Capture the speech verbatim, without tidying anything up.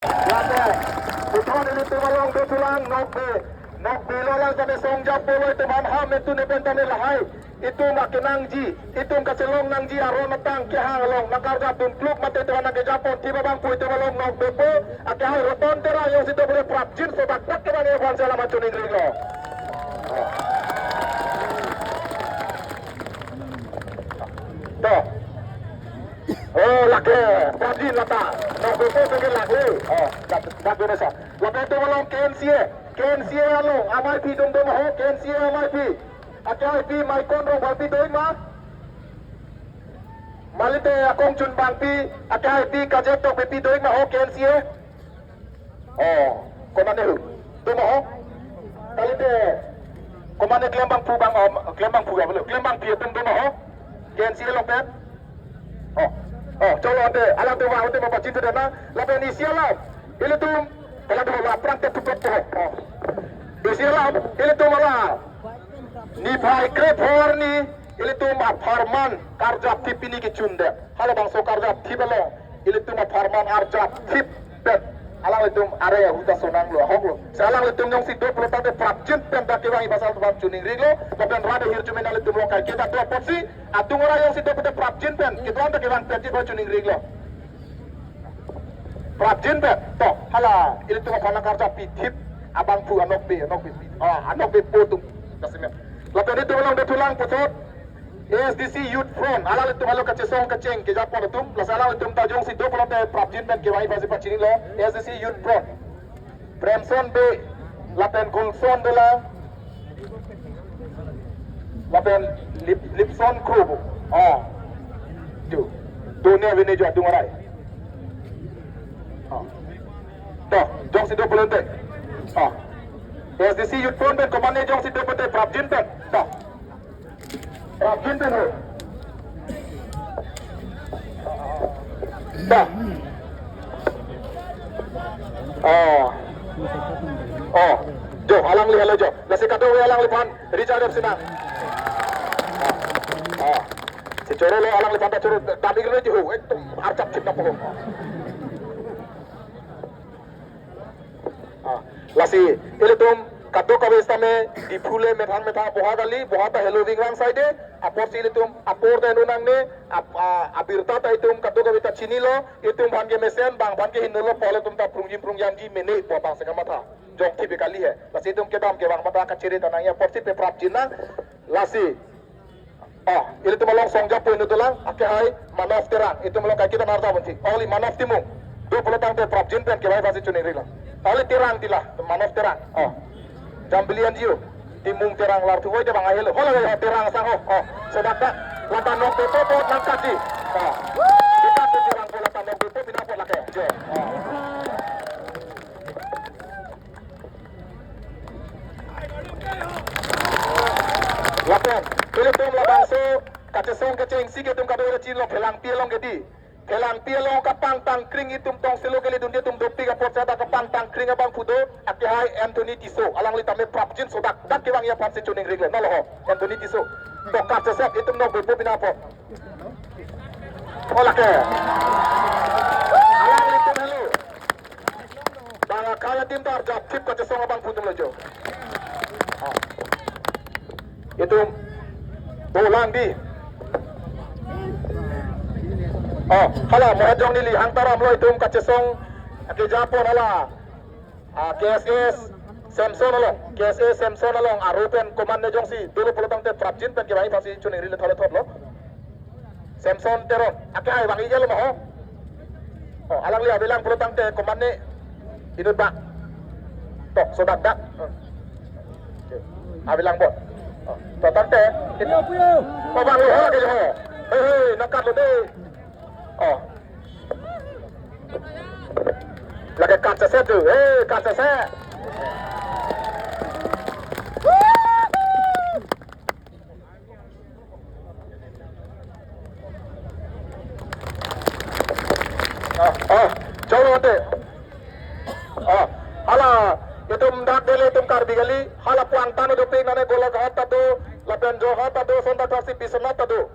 Lapen puthot ilitum along dothulang, Nokbe, Nokbe lo lang tame song japo lo, itum ham ham itum ne pen tame lahai. Itum akenangji, itum kachelong nangji aron atang kehang along nangkarjap dunpluk mate itum nangkejapon thip abangphu itum along Nokbepo akehai Roton Terang jongsi do pule prapjin sodak dak kevang aphan si alam pachoningri lo. To. Oh, lake, prapjin lata. Nokbepo ke lake. Oh, dak, dak dona sa. Lapen itum along K N C A, K N C A along amei aphi dum dum ho, K N C A amei aphi. Akehai aphi Maikon Ronghangpi doi ma? Malite Akongchunbangpi, akehai aphi Kajek Tokbipi doi ma ho K N C A? Oh, komatne hu? Doma ho? Kalite, komatne klembangphu bang, oh, klembangphu ya, belum? Klembangpi atum doma ho? K N C A along pen? Oh, oh, cholo ante, alangtum vang ante mapachin sudah na, lapen isi alam, ilitum, kalau dulu lapang te tupet po. Oh. Isi alam, ilitum ala, niphai krepho arni, ilitum apharman karjap thip pini kechun det. Halabangso karjap thip along, ilitum apharman arjap thip pen alanglitum are ahut ta sonang lo, ahok lo. Si alanglitum jongsi do pulo tangte prapjin pen dak kevang ipasal tuan choningri lo, lapen rade hirjume nanglitum along kaiketa do apotsi, adung ora jongsi do pute prapjin pen, kedo-an ta kevang pen chit pachoningri lo. Prapjin pen, to, hala, ilitum aphan nangkarjap pi thip, abangphu Anokbe, Anokbe, ah, Anokbepo atum, kasimet. Lapen itum along dothulang puthot, A S D C Youth Front, alanglitum halo kachesong kacheng kejapon atum, lasi alanglitum ta jongsi do pulote prapjin pen kevang iphan si pachini lo, A S D C Youth Front. Premson Bey, lapen Gulson Dolang, lapen Lip, Lipson Kro. Ah. Jo. Donia vene jo adung arai. Ah. To, jongsi do pulote. Ah. A S D C Youth Front pen komatne jongsi do pulote prapjin pen. To. Prapjin pen ho. Dah. Oh. Oh. Jo, alangli halo jo. Lasi kadokave alangliphan, Richard F. Sinang. Oh. Si choro lo alangliphan ta choro, dam iglo ji ho. Ekdom arjap thip na po. Ah, lasi, ilitum kadokave sitame, Diphu le methang methang boha kali, boha ta helo ving rang saide, apotsi ilitum apor ta eno nangne, ap-, a-, abirta ta itum kadokave ta chinilo, itum aphan ke mesen, bang aphan ke hingno lo, pol atum ta prungjim prungjamji mene, pu abang si kamatha. Jong thip kali he. Lasi itum kedam kevang mata kachere ta nangji apotsi pe prapjin nang. Lasi, oh, ilitum along song japo inut dolang, akehai Manov Terang, itum along kaiketa nangkarjap unji. Only Manov Timung. Do pulo tangte prapjin pen kevang iphan si choningri lo. Only Terang tila, Manov Terang. Oh. Jambili anjiu. Timung Terang lar thu voi de bang ahelo. Hola ya Terang sang ho. Oh. Sodak dak. Lata Nokbepo apot nangkatji. Oh. Kita ke Terang po, lata Nokbepo pina apot lake. Jo. Oh. Lapen, ilitum labangso kachesong kacheng si ke itum kadokave chinilo Phelangpi along ke di. Phelangpi along kapangtang kring itum tongselo kele dunde atum dopik apot sada kapangtang kring abangphu do, akehai Anthony Tisso, alangli tame prapjin sodak dak kevangji aphan si choningri lo, nolo ho, Anthony Tisso. To kachesep itum Nokbepo pina apot. Oh, lake. Alanglitum helo. Bang akhei adim ta arjap thip kachesong abangphu atum lo jo. Ah. Itum dolang di. Oh, hala, Mohenjong neli hang taram lo itum kachesong kejapon hala. Ah, K S A Samson along, K S A Samson along, aro pen komatne jongsi dolo pulo tangte prapjin pen kevang iphan si choningri le thole thot lo. Samson Teron, akehai vangji lo ma ho. Oh, alangli avelang pulo tangte komatne inut ba. To, sodak dak. Hmm. Avelang bot. Oh, to tangte. Puyo, puyo. Oh, vanglo ho ke ho. Hei, hei, nangkatlo de. Oh. Lake kachesep tu. Hei, kachesep. Ah, ah, cholo ante. Ah, hala, itum dak dele itum Karbi kali, hala puang tano dopik nane Golaghat ta do, lapen Jorhat ta do, sonta trasi Biswanath ta do.